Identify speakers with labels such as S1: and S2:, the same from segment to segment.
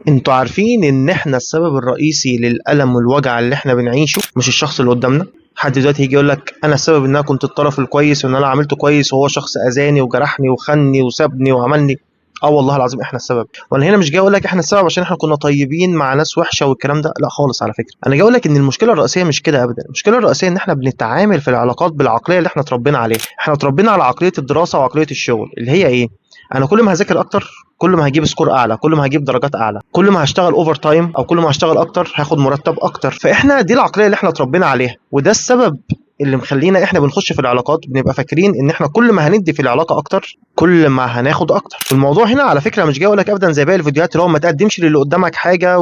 S1: انتوا عارفين ان احنا السبب الرئيسي للألم والوجع اللي احنا بنعيشه مش الشخص اللي قدامنا. حد دلوقتي هيجي يقول لك انا السبب ان انا كنت الطرف الكويس وان انا عملته كويس وهو شخص اذاني وجرحني وخني وسابني وعملني. اه والله العظيم احنا السبب. وانا هنا مش جاي اقول لك احنا السبب عشان احنا كنا طيبين مع ناس وحشة والكلام ده، لا خالص. على فكرة انا جاي اقول لك ان المشكلة الرئيسية مش كده ابدا. المشكلة الرئيسية ان احنا بنتعامل في العلاقات بالعقليه اللي احنا اتربينا عليها. احنا اتربينا على عقلية الدراسة وعقلية الشغل، اللي هي ايه؟ انا كل ما هذاكر اكتر كل ما هجيب score اعلى، كل ما هجيب درجات اعلى، كل ما هشتغل overtime او كل ما هشتغل اكتر هاخد مرتب اكتر. فاحنا دي العقلية اللي احنا اتربينا عليها، وده السبب اللي مخلينا احنا بنخش في العلاقات بنبقى فاكرين ان احنا كل ما هندي في العلاقة اكتر كل ما هناخد اكتر. الموضوع هنا على فكرة مش جاي اقول لك ابدا زي باقي الفيديوهات اللي هو ما تقدمش للي قدامك حاجة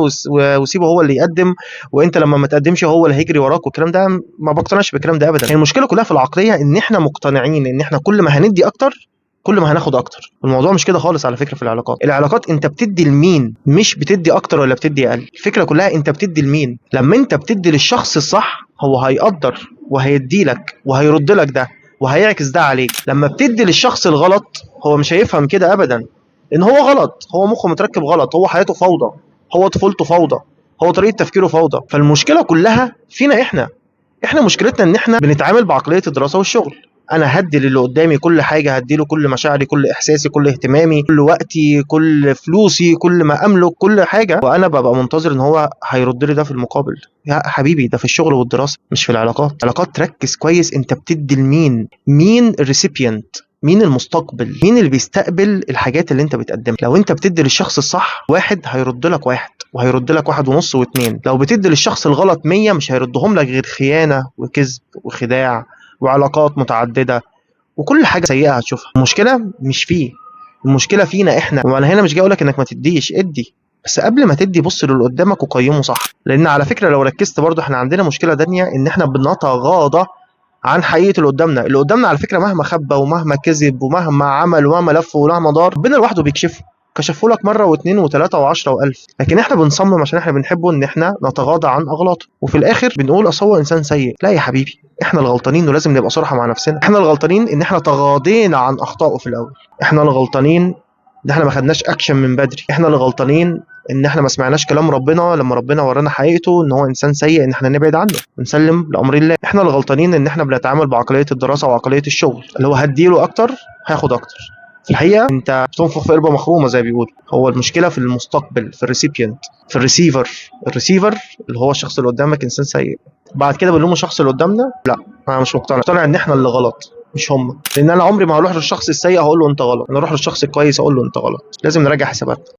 S1: وسيبه هو اللي يقدم، وانت لما ما تقدمش هو اللي هيجري وراك والكلام ده. ما بقتنعش بالكلام ده ابدا. المشكلة كلها في العقلية ان احنا مقتنعين ان احنا كل ما هندي اكتر كل ما هناخد اكتر. الموضوع مش كده خالص على فكرة في العلاقات. العلاقات انت بتدي لمين، مش بتدي اكتر ولا بتدي اقل. الفكرة كلها انت بتدي لمين. لما انت بتدي للشخص الصح هو هيقدر وهيدي لك وهيرد لك ده وهيعكس ده عليك. لما بتدي للشخص الغلط هو مش هيفهم كده ابدا، لان هو غلط، هو مخه متركب غلط، هو حياته فوضى، هو طفولته فوضى، هو طريقه تفكيره فوضى. فالمشكلة كلها فينا احنا. احنا مشكلتنا ان احنا بنتعامل بعقلية الدراسة والشغل. انا هدي للي قدامي كل حاجة، هدي له كل مشاعري، كل احساسي، كل اهتمامي، كل وقتي، كل فلوسي، كل ما املك، كل حاجة، وانا ببقى منتظر ان هو هيرد لي ده في المقابل. يا حبيبي ده في الشغل والدراسة مش في العلاقات. العلاقات تركز كويس انت بتدي لمين، مين ال recipient، مين المستقبل، مين اللي بيستقبل الحاجات اللي انت بتقدمها. لو انت بتدي للشخص الصح واحد هيرد لك واحد، وهيرد لك 1.5 و2. لو بتدي للشخص الغلط 100 مش هيردهم لك غير خيانة وكذب وخداع وعلاقات متعددة وكل حاجة سيئه هتشوفها. المشكلة مش فيه، المشكلة فينا احنا. وانا هنا مش جاي اقول لك انك ما تديش، ادي، بس قبل ما تدي بص للي قدامك وقيمه صح. لان على فكرة لو ركزت برضو احنا عندنا مشكلة تانية ان احنا بنتغاضى عن حقيقة اللي قدامنا. اللي قدامنا على فكرة مهما خبى ومهما كذب ومهما عمل ومهما لف ومهما دار، ربنا لوحده بيكشفه، كشفوا لك مرة و2 و3 و10 و1000. لكن احنا بنصمم عشان احنا بنحبه ان احنا نتغاضى عن اغلاطه، وفي الاخر بنقول اصل هو انسان سيء. لا يا حبيبي، احنا الغلطانين، ولازم نبقى صراحة مع نفسنا. احنا الغلطانين ان احنا تغاضينا عن اخطائه في الاول، احنا الغلطانين ان احنا ما خدناش اكشن من بدري، احنا اللي غلطانين ان احنا ما سمعناش كلام ربنا لما ربنا ورانا حقيقته ان هو انسان سيء، ان احنا نبعد عنه ونسلم لامر الله. احنا اللي غلطانين ان احنا بنتعامل بعقلية الدراسة وعقلية الشغل، اللي هو هديله اكتر هاخد اكتر. في الحقيقة انت بتنفخ في قربه مخرومه زي بيقولوا. هو المشكلة في المستقبل، في ال recipient، في ال receiver. ال receiver اللي هو الشخص اللي قدامك انسان سيء. بعد كده بنلوم الشخص اللي قدامنا. لا، انا مش مقتنع، مقتنع ان احنا اللي غلط مش هم. لان انا عمري ما هروح للشخص السيء هقول له انت غلط، انا اروح للشخص الكويس اقول له انت غلط. لازم نراجع حساباتنا.